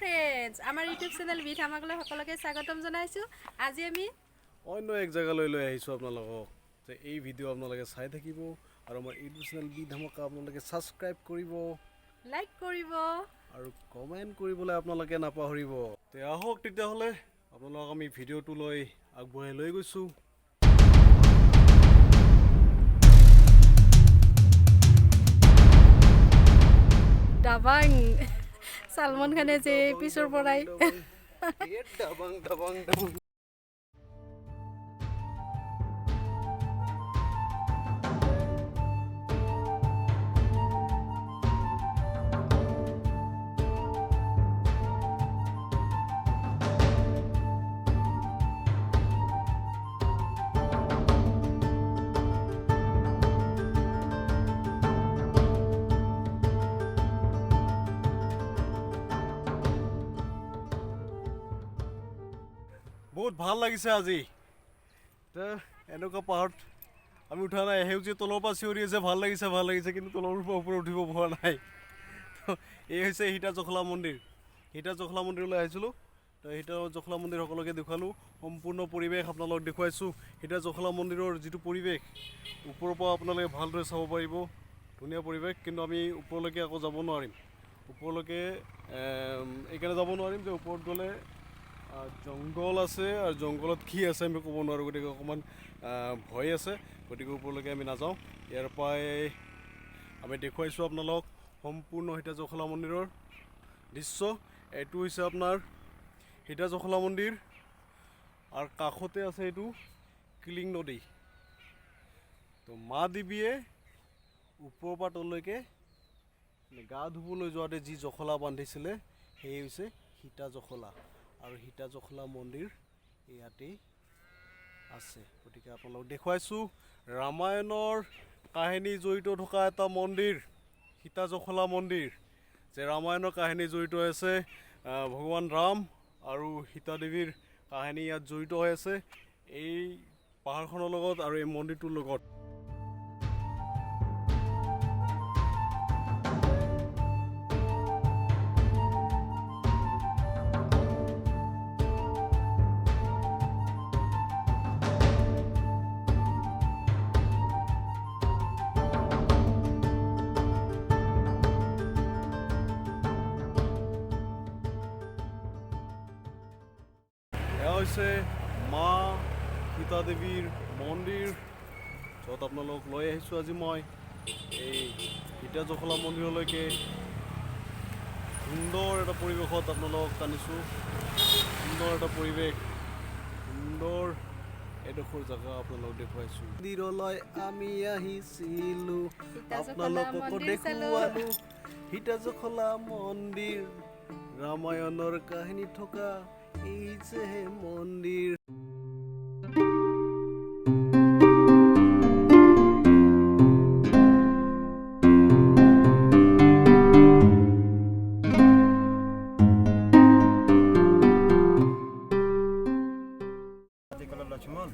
Friends, আমাৰ YouTube channel B ধামাকলৈ সকলোকে স্বাগতম জনাইছোঁ। আজি আমি অন্য এক জেগালৈ লৈ আহিছোঁ আপোনালোকক, যে এই ভিডিঅ' আপোনালোকে চাই থাকিব আৰু আমাৰ ইউটিউব চেনেল বি ধামাকা আপোনালোকে ছাবস্ক্ৰাইব কৰিব, লাইক কৰিব আৰু কমেণ্ট কৰিবলৈ আপোনালোকে নাপাহৰিব। তে আহক তেতিয়াহ'লে আপোনালোকক আমি ভিডিঅ'টো লৈ আগবঢ়াই লৈ গৈছোঁ। দাবাং সালমান খানে যে পিছৰ পৰাই দাবাং দাবাং দাবাং। বহুত ভাল লাগিছে আজি। এনেকুৱা পাহাৰত আমি উঠা নাই, সেউজীয়া তলৰ পৰা চিঞৰি আছে ভাল লাগিছে ভাল লাগিছে, কিন্তু তলৰ পৰা ওপৰত উঠিব পৰা নাই। তো এই হৈছে সীতা জখলা মন্দিৰ। সীতা জখলা মন্দিৰলৈ আহিছিলোঁ। তো সীতা জখলা মন্দিৰ সকলোকে দেখুৱালোঁ, সম্পূৰ্ণ পৰিৱেশ আপোনালোকক দেখুৱাইছোঁ। সীতা জখলা মন্দিৰৰ যিটো পৰিৱেশ, ওপৰৰ পৰা আপোনালোকে ভালদৰে চাব পাৰিব, ধুনীয়া পৰিৱেশ। কিন্তু আমি ওপৰলৈকে আকৌ যাব নোৱাৰিম। ওপৰলৈকে এইকাৰণে যাব নোৱাৰিম যে ওপৰত গ'লে জংঘল আছে আৰু জংঘলত কি আছে আমি ক'ব নোৱাৰোঁ, গতিকে অকণমান ভয় আছে, গতিকে ওপৰলৈকে আমি নাযাওঁ। ইয়াৰ পৰাই আমি দেখুৱাইছোঁ আপোনালোক সম্পূৰ্ণ সীতা জখলা মন্দিৰৰ দৃশ্য। এইটো হৈছে আপোনাৰ সীতা জখলা মন্দিৰ আৰু কাষতে আছে এইটো কিলিং নদী। তো মা দেৱীয়ে ওপৰৰ পৰা তললৈকে গা ধুবলৈ যাওঁতে যি জখলা বান্ধিছিলে সেই হৈছে সীতা জখলা, আৰু সীতা জখলা মন্দিৰ ইয়াতেই আছে। গতিকে আপোনালোক দেখুৱাইছোঁ ৰামায়ণৰ কাহিনী জড়িত থকা এটা মন্দিৰ, সীতা জখলা মন্দিৰ। যে ৰামায়ণৰ কাহিনী জড়িত হৈ আছে, ভগৱান ৰাম আৰু সীতা দেৱীৰ কাহিনী ইয়াত জড়িত হৈ আছে এই পাহাৰখনৰ লগত আৰু এই মন্দিৰটোৰ লগত। এয়া হৈছে মা সীতা দেৱীৰ মন্দিৰ, য'ত আপোনালোক লৈ আহিছোঁ আজি মই এই সীতা জখলা মন্দিৰলৈকে। সুন্দৰ এটা পৰিৱেশত আপোনালোকক টানিছোঁ, সুন্দৰ এটা পৰিৱেশ, সুন্দৰ এডোখৰ জেগা আপোনালোক দেখুৱাইছোঁ। মন্দিৰলৈ আমি আহিছিলোঁ, আপোনালোককো দেখুৱালোঁ সীতা জখলা মন্দিৰ, ৰামায়ণৰ কাহিনী থকা এই যে মন্দিৰ। লক্ষ্মণ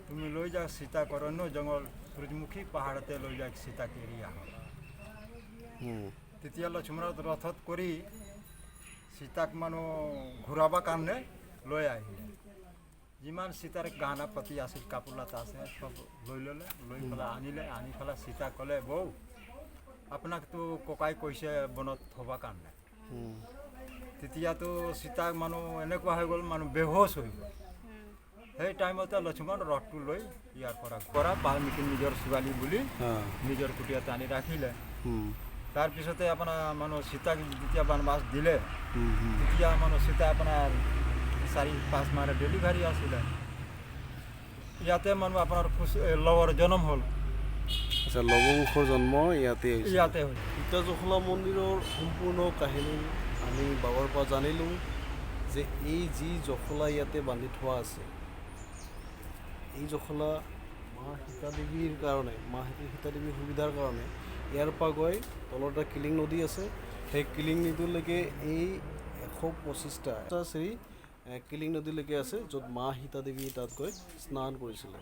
তুমি লৈ যাও সীতাক অৰণ্য জংঘল সূৰ্যমুখী পাহাৰতে লৈ যাওক সীতাক এৰি আহা। তেতিয়া লক্ষ্মণত ৰথত কৰি সীতাক মানুহ ঘূৰাবৰ কাৰণে লৈ আহিলে। যিমান সীতাৰ গহনা পাতি আছিল, কাপোৰ লতা আছে, চব লৈ ল'লে, লৈ পেলাই আনিলে। আনি পেলাই সীতাক ক'লে, বৌ আপোনাকতো ককাই কৈছে বনত থ'বৰ কাৰণে। তেতিয়াতো সীতাক মানুহ এনেকুৱা হৈ গ'ল, মানুহ বেহোচ হৈ গ'ল। সেই টাইমতে লক্ষ্মণ ৰথটো লৈ ইয়াৰ পৰা কৰা বাল্মীকি নিজৰ ছোৱালী বুলি নিজৰ কুটিয়াত আনি ৰাখিলে। তাৰপিছতে আপোনাৰ মানুহ সীতাক যেতিয়া বনবাস দিলে, তেতিয়া মানুহ সীতা আপোনাৰ 4-5 মাহৰ ডেলিভাৰী আছিলে। ইয়াতে মানুহ আপোনাৰ লৱৰ জন্ম হ'ল। আচ্ছা, লৱকুশৰ জন্ম ইয়াতে হৈছে। ইয়াতে হৈছে। সীতা জখলা মন্দিৰৰ সম্পূৰ্ণ কাহিনী আমি বাবাৰ পৰা জানিলোঁ যে এই যি জখলা ইয়াতে বান্ধি থোৱা আছে, এই জখলা মা সীতা দেৱীৰ কাৰণে, মা সীতা দেৱীৰ সুবিধাৰ কাৰণে ইয়াৰ পৰা গৈ তলত এটা কিলিং নদী আছে, সেই কিলিং নদীলৈকে এই 125টা চিৰি কিলিং নদীলৈকে আছে, য'ত মা সীতা দেৱী তাত গৈ স্নান কৰিছিলে।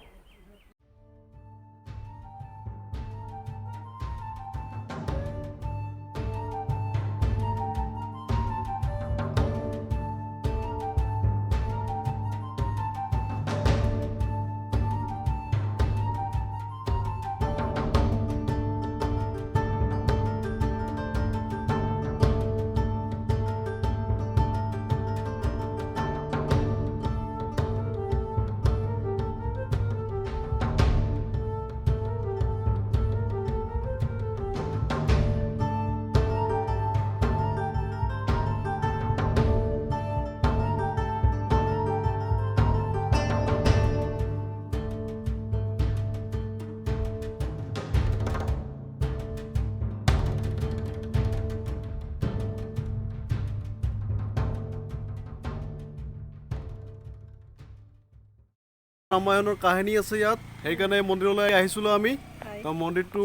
ৰামায়ণৰ কাহিনী আছে ইয়াত, সেইকাৰণে মন্দিৰলৈ আহিছিলোঁ আমি। হয়। তো মন্দিৰটো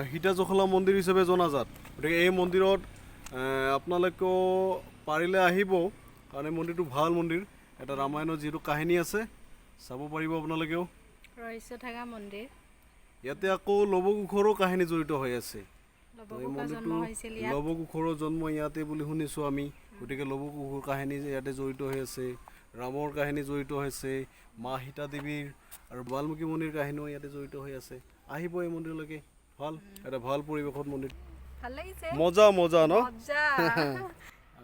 সীতা জখলা মন্দিৰ হিচাপে জনাজাত। গতিকে এই মন্দিৰত আপোনালোকেও পাৰিলে আহিব, কাৰণ এই মন্দিৰটো ভাল মন্দিৰ। এটা ৰামায়ণৰ যিটো কাহিনী আছে, চাব পাৰিব আপোনালোকেও। ৰহস্য থকা মন্দিৰ। ইয়াতে আকৌ লৱকুশৰো কাহিনী জড়িত হৈ আছে। তো এই লৱকুশৰ জন্ম মন্দিৰটো হৈছিল ইয়াত। লৱকুশৰো জন্ম ইয়াতে বুলি শুনিছোঁ আমি। গতিকে লৱকুশৰ কাহিনী ইয়াতে জড়িত হৈ আছে, ৰামৰ কাহিনী জড়িত হৈছে, মা সীতা দেৱীৰ আৰু বাল্মীকি মুনিৰ কাহিনীও ইয়াতে জড়িত হৈ আছে। আহিব এই মন্দিৰলৈকে, ভাল এটা ভাল পৰিৱেশত মন্দিৰ। ভাল লাগিছে। মজা মজা ন? মজা,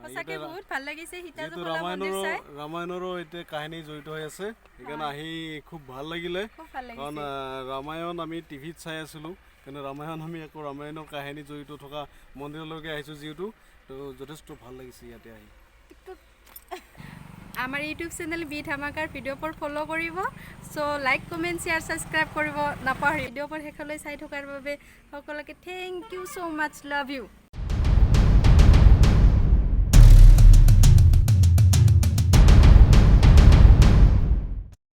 সঁচাকে বহুত ভাল লাগিছে সীতা যিহেতু জখলা মন্দিৰ ৰামায়ণৰো চাই। ৰামায়ণৰো এতিয়া কাহিনী জড়িত হৈ আছে, সেইকাৰণে আহি খুব ভাল লাগিলে। খুব ভাল কাৰণ লাগিছে। ৰামায়ণ আমি টিভিত চাই আছিলোঁ, কিন্তু ৰামায়ণ আমি আকৌ ৰামায়ণৰ কাহিনী জড়িত থকা মন্দিৰলৈকে আহিছোঁ যিহেতু, তো যথেষ্ট ভাল লাগিছে ইয়াতে আহি। আমাৰ ইউটিউব চেনেল বি ধামাকাৰ ভিডিঅ'বোৰ ফ'ল' কৰিব। So like, comment, share, subscribe কৰিব নাপাহৰি। ভিডিঅ'বোৰ শেষলৈ চাই থকাৰ বাবে সকলোকে thank you so much, love you.